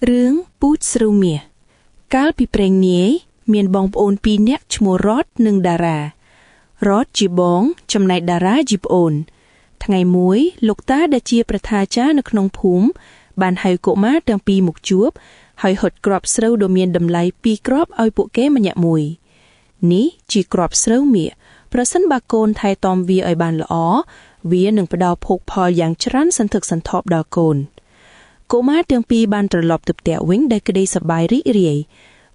រឿងពូជស្រូវមាសកាលពីព្រេងនាយមានបងប្អូនពីរនាក់ឈ្មោះរតនិងតារារតជាបងចំណែកតារាជាប្អូន ថ្ងៃមួយលោកតាដែលជាប្រធាចារ្យនៅក្នុងភូមិបានហៅកុមារទាំងពីរមកជួបហើយហុចគ្រាប់ស្រូវដ៏មានតម្លៃពីរគ្រាប់ឲ្យពួកគេម្នាក់មួយនេះជាគ្រាប់ស្រូវមាសប្រសិនបើកូនថែទាំវាឲ្យបានល្អវានឹងផ្ដល់ភោគផលយ៉ាងច្រើនសន្ធឹកសន្ធាប់ដល់កូនកុមារទាំងពីរបានត្រឡប់ទៅផ្ទះវិញដោយក្តីសប្បាយរីករាយ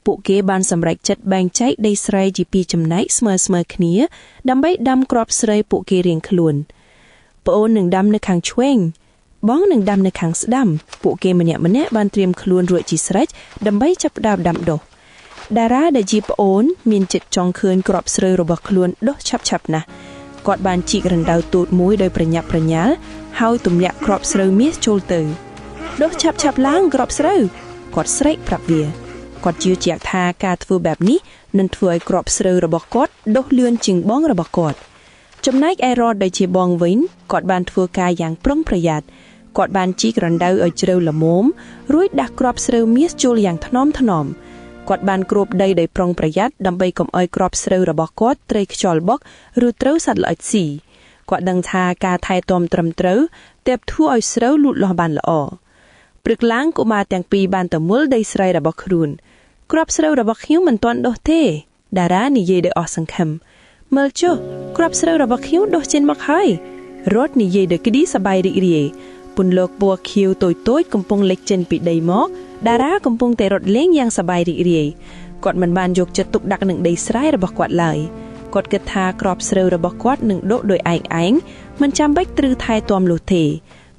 ពួកគេបានសម្រេចចិត្តបែងចែកដីស្រែជាពីរចំណែកស្មើៗគ្នាដើម្បីដាំគ្រាប់ស្រូវពួកគេរៀងខ្លួនប្អូននឹងដាំនៅខាងឆ្វេងបងនឹងដាំនៅខាងស្ដាំពួកគេម្នាក់ៗបានត្រៀមខ្លួនរួចជាស្រេចដើម្បីចាប់ផ្ដើមដាំដុះតារាដែលជាប្អូនមានចិត្តចង់ឃើញគ្រាប់ស្រូវរបស់ខ្លួនដុះឆាប់ៗណាស់គាត់បានជីករណ្ដៅតូចមួយដោយប្រញាប់ប្រញាល់ហើយទម្លាក់គ្រាប់ស្រូវមាសចូលទៅដុះឆាប់ៗឡើងគ្រាប់ស្រូវគាត់ស្រែកប្រាប់វាគាត់ជឿជាក់ថាការធ្វើបែបនេះនឹងធ្វើឲ្យគ្រាប់ស្រូវរបស់គាត់ដុះលឿនជាងបងរបស់គាត់ចំណែកឯរតដែលជាបងវិញគាត់បានធ្វើការយ៉ាងប្រុងប្រយ័ត្នគាត់បានជីករណ្ដៅឲ្យជ្រៅល្មមរួចដាក់គ្រាប់ស្រូវមាសចូលយ៉ាងថ្នមថ្នមគាត់បានគ្របដីដោយប្រុងប្រយ័ត្នដើម្បីកុំឲ្យគ្រាប់ស្រូវរបស់គាត់ត្រូវខ្យល់បុកឬត្រូវសត្វល្អិតស៊ីគាត់ដឹងថាការថែទាំត្រឹមត្រូវទើបធ្វើឲ្យស្រូវលូតលាស់បានល្អព្រឹកឡើងកុមារទាំងពីរបានទៅមើលដីស្រែរបស់ខ្លួនគ្រាប់ស្រូវរបស់ខ្ញុំមិនទាន់ដុះទេតារានិយាយដោយអស់សង្ឃឹមមើលចុះគ្រាប់ស្រូវរបស់ខ្ញុំដុះចេញមកហើយរត់និយាយដោយក្តីសប្បាយរីករាយពន្លកពណ៌ខៀវតូចៗកំពុងលេចចេញពីដីមកតារាកំពុងតែរត់លេងយ៉ាងសប្បាយរីករាយគាត់មិនបានយកចិត្តទុកដាក់នឹងដីស្រែរបស់គាត់ឡើយគាត់គិតថាគ្រាប់ស្រូវរបស់គាត់នឹងដុះដោយឯងឯងមិនចាំបាច់ត្រូវថែទាំនោះទេ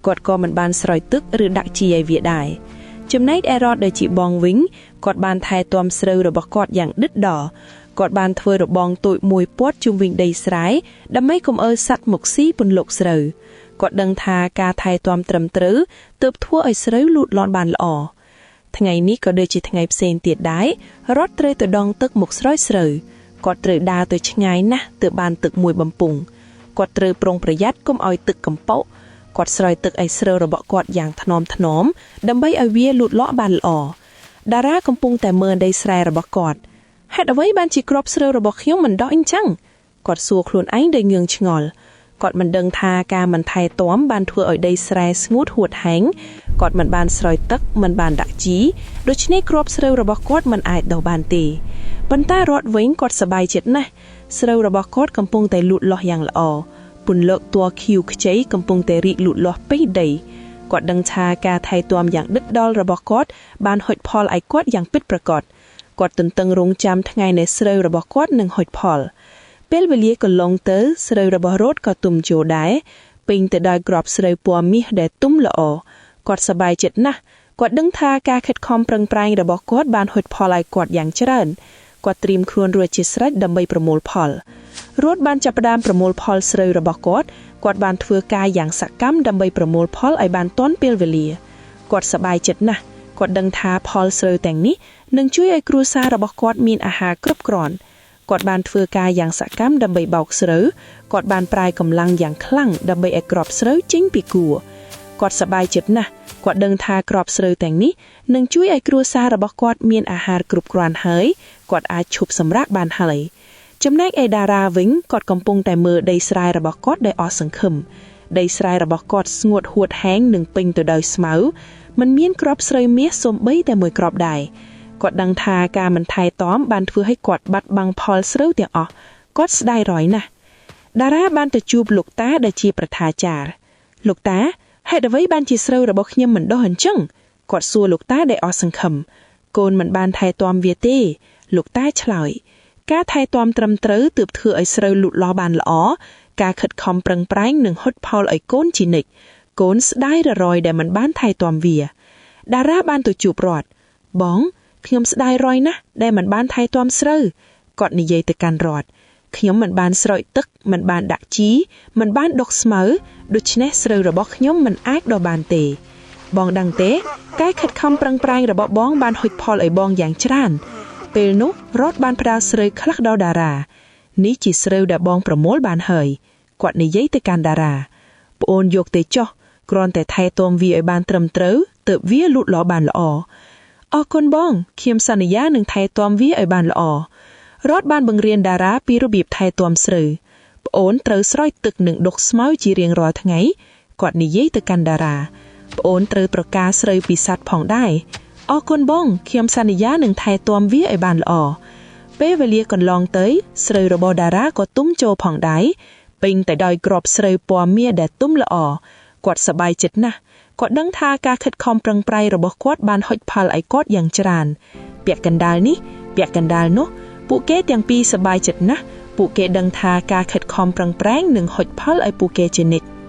គាត់ក៏មិនបានស្រោចទឹកឬដាក់ជីឲ្យវាដែរចំណែកឯរតដែលជាបងវិញគាត់បានថែទាំស្រូវរបស់គាត់យ៉ាងដិតដល់គាត់បានធ្វើរបងតូចមួយព័ទ្ធជុំវិញដីស្រែដើម្បីកុំឲ្យសត្វមកស៊ីពន្លកស្រូវគាត់ដឹងថាការថែទាំត្រឹមត្រូវទើបធ្វើឲ្យស្រូវលូតលាស់បានល្អថ្ងៃនេះក៏ដូចជាថ្ងៃផ្សេងទៀតដែររត់ត្រូវទៅដងទឹកមកស្រោចស្រូវគាត់ត្រូវដើរទៅឆ្ងាយណាស់ទើបបានទឹកមួយបំពង់គាត់ត្រូវប្រុងប្រយ័ត្នកុំឲ្យទឹកកំពកគាត់ស្រោចទឹកឲ្យស្រូវរបស់គាត់យ៉ាងថ្នមថ្នមដើម្បីឲ្យវាលូតលាស់បានល្អតារាកំពុងតែមើលដីស្រែរបស់គាត់ហេតុអ្វីបានជាគ្រាប់ស្រូវរបស់ខ្ញុំមិនដុះអញ្ចឹងគាត់សួរខ្លួនឯងដោយងឿងឆ្ងល់គាត់មិនដឹងថាការមិនថែទាំបានធ្វើឲ្យដីស្រែស្ងួតហួតហែងគាត់មិនបានស្រោចទឹកមិនបានដាក់ជីដូច្នេះគ្រាប់ស្រូវរបស់គាត់មិនអាចដុះបានទេប៉ុន្តែរត់វិញគាត់សប្បាយចិត្តណាស់ស្រូវរបស់គាត់កំពុងតែលូតលាស់យ៉ាងល្អពន្លកតួខៀវខ្ចីកំពុងតែរីកលូតលាស់ពេញដីគាត់ដឹងថាការថែទាំយ៉ាងដិតដល់របស់គាត់បានហុចផលឲ្យគាត់យ៉ាងពិតប្រាកដគាត់ទន្ទឹងរង់ចាំថ្ងៃនៃស្រូវរបស់គាត់នឹងហុចផលពេលវេលាកន្លងទៅស្រូវរបស់រតក៏ទុំជោដែរពេញទៅដោយគ្រាប់ស្រូវពណ៌មាសដែលទុំល្អគាត់សប្បាយចិត្តណាស់គាត់ដឹងថាការខិតខំប្រឹងប្រែងរបស់គាត់បានហុចផលឲ្យគាត់យ៉ាងច្រើនគាត់ត្រៀមខ្លួនរួចជាស្រេចដើម្បីប្រមូលផលរត់បានចាប់ផ្ដើមប្រមូលផលស្រូវរបស់គាត់គាត់បានធ្វើការយ៉ាងសកម្មដើម្បីប្រមូលផលឲ្យបានទាន់ពេលវេលាគាត់សប្បាយចិត្តណាស់គាត់ដឹងថាផលស្រូវទាំងនេះនឹងជួយឲ្យគ្រួសាររបស់គាត់មានអាហារគ្រប់គ្រាន់គាត់បានធ្វើការយ៉ាងសកម្មដើម្បីបោកស្រូវគាត់បានប្រើកម្លាំងយ៉ាងខ្លាំងដើម្បីឲ្យគ្រាប់ស្រូវចេញពីគួរគាត់សប្បាយចិត្តណាស់គាត់ដឹងថាគ្រាប់ស្រូវទាំងនេះនឹងជួយឲ្យគ្រួសាររបស់គាត់មានអាហារគ្រប់គ្រាន់ហើយគាត់អាចឈប់សម្រាកបានហើយចំណែកឯតារាវិញគាត់កំពុងតែមើលដីស្រែរបស់គាត់ដោយអស់សង្ឃឹមដីស្រែរបស់គាត់ស្ងួតហួតហែងនិងពេញទៅដោយស្មៅមិនមានគ្រាប់ស្រូវមាសសូម្បីតែមួយគ្រាប់ដែរគាត់ដឹងថាការមិនថែទាំបានធ្វើឲ្យគាត់បាត់បង់ផលស្រូវទាំងអស់គាត់ស្ដាយរយណាស់តារាបានទៅជួបលោកតាដែលជាប្រធាចារ្យលោកតាហេតុអ្វីបានជាស្រូវរបស់ខ្ញុំមិនដុះអញ្ចឹងគាត់សួរលោកតាដែលអស់សង្ឃឹមកូនមិនបានថែទាំវាទេលោកតាឆ្លើយការថែទាំត្រឹមត្រូវទើបធ្វើឲ្យស្រូវលូតលាស់បានល្អការខិតខំប្រឹងប្រែងនឹងហុចផលឲ្យកូនជានិច្ចកូនស្ដាយររយដែលមិនបានថែទាំវាតារាបានទៅជួបរត់បងខ្ញុំស្ដាយរយណាស់ដែលមិនបានថែទាំស្រូវគាត់និយាយទៅកាន់រត់ខ្ញុំមិនបានស្រោចទឹកមិនបានដាក់ជីមិនបានដុសស្មៅដូច្នេះស្រូវរបស់ខ្ញុំមិនអាចដុះបានទេបងដឹងទេការខិតខំប្រឹងប្រែងរបស់បងបានហុចផលឲ្យបងយ៉ាងច្រើនពេលនោះរត់បានផ្ដល់ស្រូវខ្លះដល់តារានេះជាស្រូវដែលបងប្រមូលបានហើយគាត់និយាយទៅកាន់តារាប្អូនយកទៅចុះគ្រាន់តែថែទាំវាឲ្យបានត្រឹមត្រូវទើបវាលូតលាស់បានល្អ។ អរគុណបងខ្ញុំសន្យានឹងថែទាំវាឲ្យបានល្អរតបានបង្រៀនតារាពីរបៀបថែទាំស្រូវប្អូនត្រូវស្រោចទឹកនិងដុសស្មៅជារៀងរាល់ថ្ងៃគាត់និយាយទៅកាន់តារាប្អូនត្រូវប្រកាសស្រូវពីសត្វផងដែរអរគុណបងខ្ញុំសន្យានឹងថែទាំវាឲ្យបានល្អពេលវេលាកន្លងទៅស្រូវរបស់តារាក៏ទុំចូលផងដែរពេញទៅដោយគ្រាប់ស្រូវពណ៌មាសដែលទុំល្អគាត់សប្បាយចិត្តណាស់គាត់ដឹងថាការខិតខំប្រឹងប្រែងរបស់គាត់បានហុចផលឲ្យគាត់យ៉ាងច្រើនពាក់កណ្ដាលនេះពាក់កណ្ដាលនោះពួកគេទាំងពីរសប្បាយចិត្តណាស់ពួកគេដឹងថាការខិតខំប្រឹងប្រែងនឹងហុចផលឲ្យពួកគេជានិច្ច។